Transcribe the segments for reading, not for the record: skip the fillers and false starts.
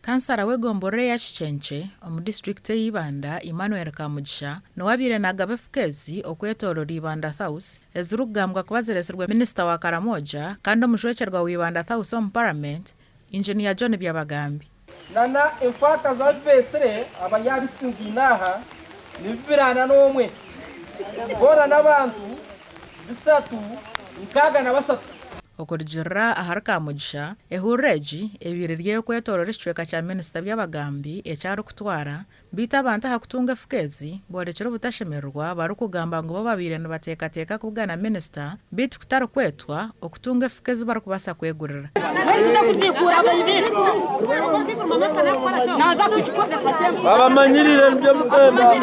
Kansara w'egomborora eya Kikyenkye omu disiturikiti eya Ibanda, Emmanuel Kamugisha niwe abaire nagaba efuka ezi okwetoorora Ibanda South ezirikugambwa kuba ziretsirwe minisita wa Karamoja kandi omujwekyerwa wa Ibanda South omu Paramenti, Inginiya John Byabagambi. Nana enfaakazi abu beetsire abari aha bisinziine aha ni bibiri ana n'omwe, boona n'abantu 363. Okurugiirira ahari Kamugisha, ehururu egi ebaire eri ey'okwetoorora ekicweka kya minisita Byabagambi eki arikutwara, beitu abantu aha kutunga efuka ezi boorekire obutashemererwa barikugamba ngu bo babaire nibateekateeka kubugana minisita beitu kutari kwetwa okutunga efuka ezi barikubaasa kwegurira. Babamanyirire nibyo mukwenda.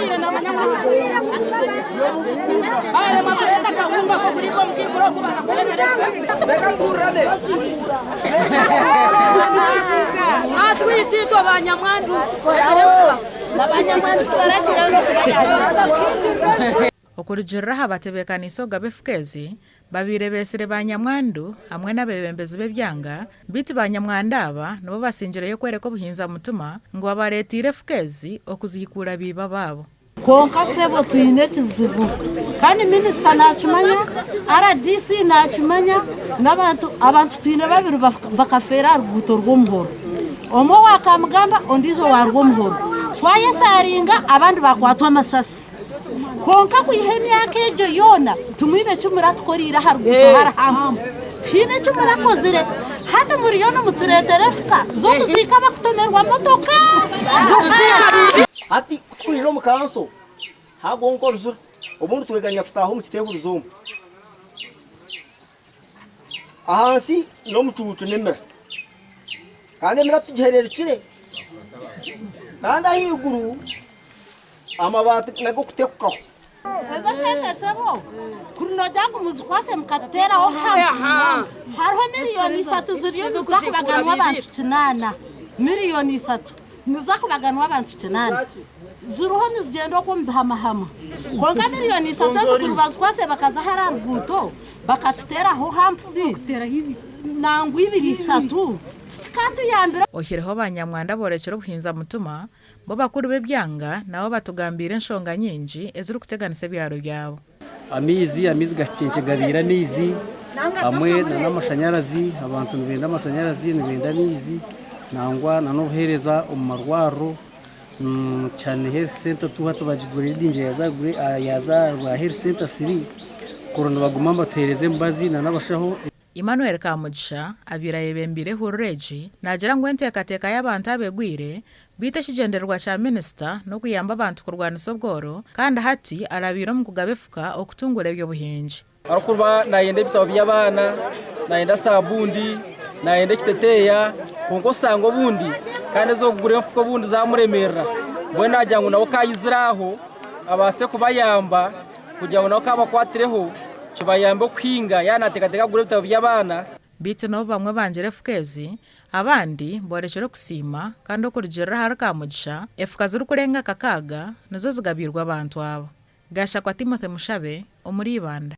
Okurugiirira aha batebeekaniise okugaba efuka ezi, babaire beetsire banyamwandu hamwe n'abeebembezi b'ebyanga, beitu banyamwandu aba nibo basingireyo kworeka obuhinza mutima ngu babareeteire efuka ezi okuziikuura baiba baabo. Kwonka sebo twine ekizibu kandi minisita nakimanya, rdc nakimanya n'abantu abantu twine babiri bakafeera aha ruguuto rw'omuhoro. Omwe owa Kamugamba ondiijo owa Rwomuhoro. Twayesaringa abandi bakwatwa amasasi. Kwonka kwiha emyaka egyo yoona timwine eki muratukoreire aha ruguuto hari hampusi. Tihaine eki murakozire. Hati muriyo nimutureetera efuka z'okuziika abakutomerwa motoka. Hati ku twija omu kanso hagwaho nk'orujura, obundi tweganya kutaaha omu kiteeburizo omu. Ahansi n'omucuucu n'emira, kandi emira tugihererukire, kandi ahaiguru amabaati n'ag'okutekukaho. Ezo sente sebo kuri nogira ngu muzikwase mukatuteraho humps hariho miriyoni ishatu ziriyo niziza kubaganwa abantu kinaana miriyoni ishatu niziza kubaganwa abantu kinaana ziriho nizigyenda okwo omu bihamahama kwonka miriyoni ishatu ezi kuri bazikwase bakaza hare aha ruguuto bakatuteraho humps nangwa ibiri ishatu tikikatuyambire. Oihireho banyamwanda aboorekire obuhinza mutima, Bo bakuru b'ebyanga nabo batugambiire enshonga nyingi ezirikuteganisa ebyaro byabo. Amaizi, amaizi gakyenkye gabaire amaizi hamwe n'amashanyarazi, abantu nibenda amashanyarazi, nibenda amaizi nangwa n'obuheereza omu marwariro cyane health center tu hati bagigradingire yaaza aha health center 3 kuri nibaguma nibatuheereza emibazi n'abashaho. Emmanuel Kamugisha abaire ayebembeire ehururu egi naagira ngu enteekateeka y'abantu aba egwire beitu ekigyendererwa kya minisita n'okuyamba abantu kurwanisa obworo kandi hati arabiire omu kugaba efuka okutunguura eby'obuhingi. Arikuba nayenda ebitabo by'abaana, nayenda sabundi, nayenda ekiteteeya kwonka osanga obundi kandi ez'okugura enfuka obundi zamuremerera mbwenu nagira ngu nawe kayizire aho abaase kubayamba kugira ngu nabo kabakwatireho kibayambe okuhinga yaaba naateekateeka kugura ebitabo by'abaana. Beitu n'obu bamwe bangire efuka ezi, abandi boorekire okusiima kandi okurugiirira ahari Kamugisha, efuka zirikurenga kakaaga nizo zigabiirwe abantu aba. Gashakwa Timothy Mushabe, omuri Ibanda.